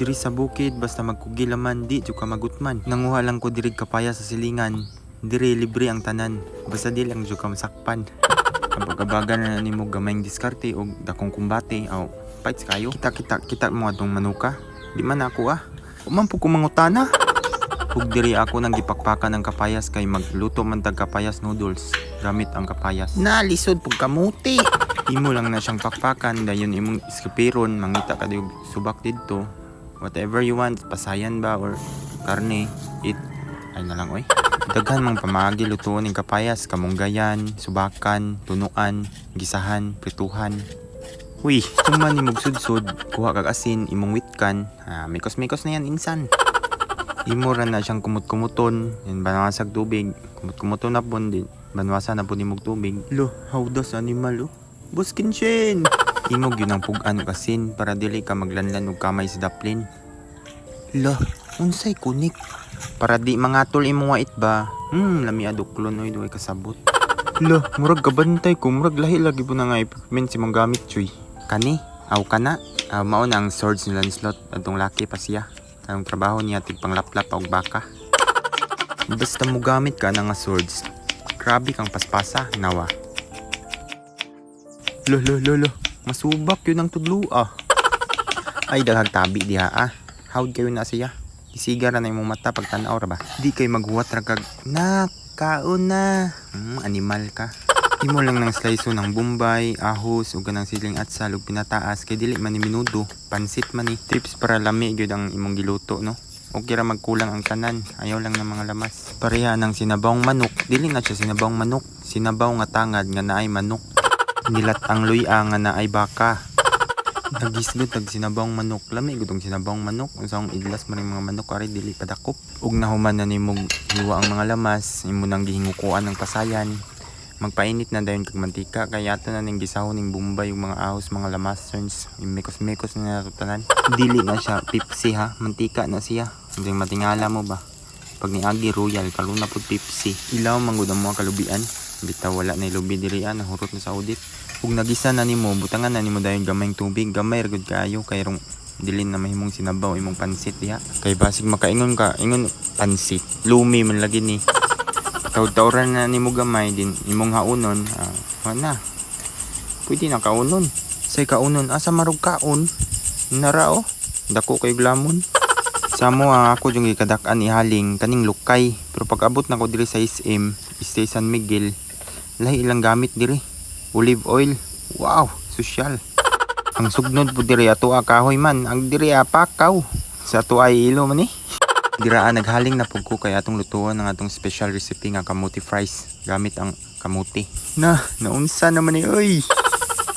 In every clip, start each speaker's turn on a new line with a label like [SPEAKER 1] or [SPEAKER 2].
[SPEAKER 1] Diri sa bukid, basta magkugilaman, di jud ka magutman. Nanguha lang ko diri kapaya sa silingan. Diri libre ang tanan. Basta di lang jud ka masakpan. Abag-abagan na nimo gamayng diskarte og dakong kumbate aw fights kayo. Kita kita kita mo atong manuka. Di man ako ah. Uman po ko mangutana. Ug diri ako nang gipakpakan ang kapayas kay magluto man tag kapayas noodles gamit ang kapayas.
[SPEAKER 2] Nalisod pug kamuti.
[SPEAKER 1] Imo lang na siyang pakpakan, dayon imong iskapiron, mangita ka og subak didto. Whatever you want, pasayan ba or karne, eat ay na lang oy. Daghan mang pamaagi lutuon ning kapayas, kamunggayan, subakan, tunuan, gisahan, prituhan. Uy, kung man nimog sudsod, kuha kag asin, imong witkan, ah, mikos-mikos na yan insan. Imo ra na siyang kumot-kumuton, yan banwasag tubig, kumot-kumuton na pon din, banwasa na pud nimog tubig. Lo, how does animal oh? Buskinshin! Imo gyud ang pug-an og asin para dili ka maglanlan og kamay sa daplin. Lo, unsay kunik? Para di mangatol imong wait ba? Lami aduklon oy, duay kasabot. Lo, murag kabantay ko, murag lahi lagi po na nga equipment si mong gamit, chuy. Kani, aw kana, aw mao na ang swords ni Lancelot, atong laki pa siya. Ang trabaho niya tigpanglaplap og baka. Basta mo gamit ka na nga swords, grabe kang paspasa, nawa. Lo, lo, lo, lo, masubak yun ang tudlo ah. Ay, daghag tabi diha ah. Hawd kayo na siya. Isiga ra na imong mata pag tanaw ra ba? Di kay maghuwat ra kag nak kaon na. Animal ka. Imo lang nang slice ng bombay, ahos ug kanang siling atsal ug pinataas kay dili man ni minudo, pansit man ni. Tips para lami gyud ang imong giluto no. Okay ra magkulang ang tanan, ayaw lang ng mga lamas. Pareha ng sinabawng manok, dili na siya sinabawng manok, sinabaw nga tangad nga naay manok. Nilat ang luya nga naay baka. Nagisgot tag sinabawng manok, lami gud ang sinabawng manok. Unsa akong idlas man ning mga manok ari dili padakop. Ug nahuman na nimog hiwa ang mga lamas, imo nang gihingukuan ng pasayan. Magpainit na dayon kag mantika kay ato na ning gisahon ning bombay ug mga ahos, mga lamasons, imekos-mekos na nato tanan. Dili na siya Pepsi ha, mantika na siya. Hindi matingala mo ba? Pag niagi Royal, kaluna pud Pepsi. Ilaw man gud ang mga kalubian. Bitaw wala na ilubi diri ah, nahurot na sa audit. Ug nagisa na nimo, butangan na nimo dayon gamayng tubig, gamay ra gud kaayo kay rong dili na mahimong sinabaw imong pansit diha. Kay basig makaingon ka, ingon pansit, lumi man lagi ni. Tawd-tawran na nimo gamay din imong haunon, ah, wala na. Pwede na kaunon. Say kaunon, asa marug kaon? Nara oh. Dako kay glamon. Sa mo ang ako yung gikadak-an ihaling kaning lukay. Pero pag abot na ko diri sa SM, Stay San Miguel, lahi ilang gamit diri. Olive oil. Wow, sosyal. Ang sugnod po diri ato a kahoy man, ang diri a pakaw. Sa ato ay ilo man eh. Dira naghaling na pug ko kay atong lutuan ang atong special recipe nga kamuti fries gamit ang kamuti. Na, naunsa naman ni oy.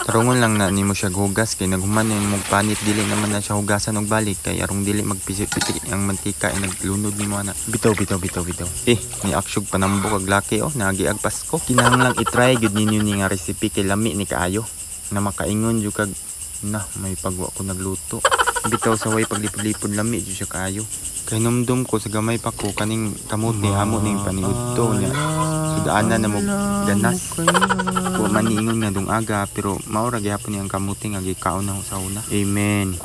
[SPEAKER 1] Tarungon lang na nimo siya hugas kay naghuman na imong panit, dili naman na siya hugasan og balik kay arong dili magpisik-pisik ang mantika ay naglunod nimo ana. Bitaw bitaw bitaw bitaw. Eh, ni aksyog panambok ag laki oh, naagi ag Pasko. Kinahanglang i-try gyud ninyo ni nga recipe kay lami ni kaayo. Na makaingon jud kag na may pagwa ko nagluto. Bitaw sa way paglipod-lipod, lami jud siya kaayo. Kay numdum ko sa gamay pa ko kaning kamote amo ning paniudto niya. Sudaanan na mo ganas. Wa man niingon nga dungaga pero mao ra gyapon ni ang kamote nga gikaon na sa una. Amen.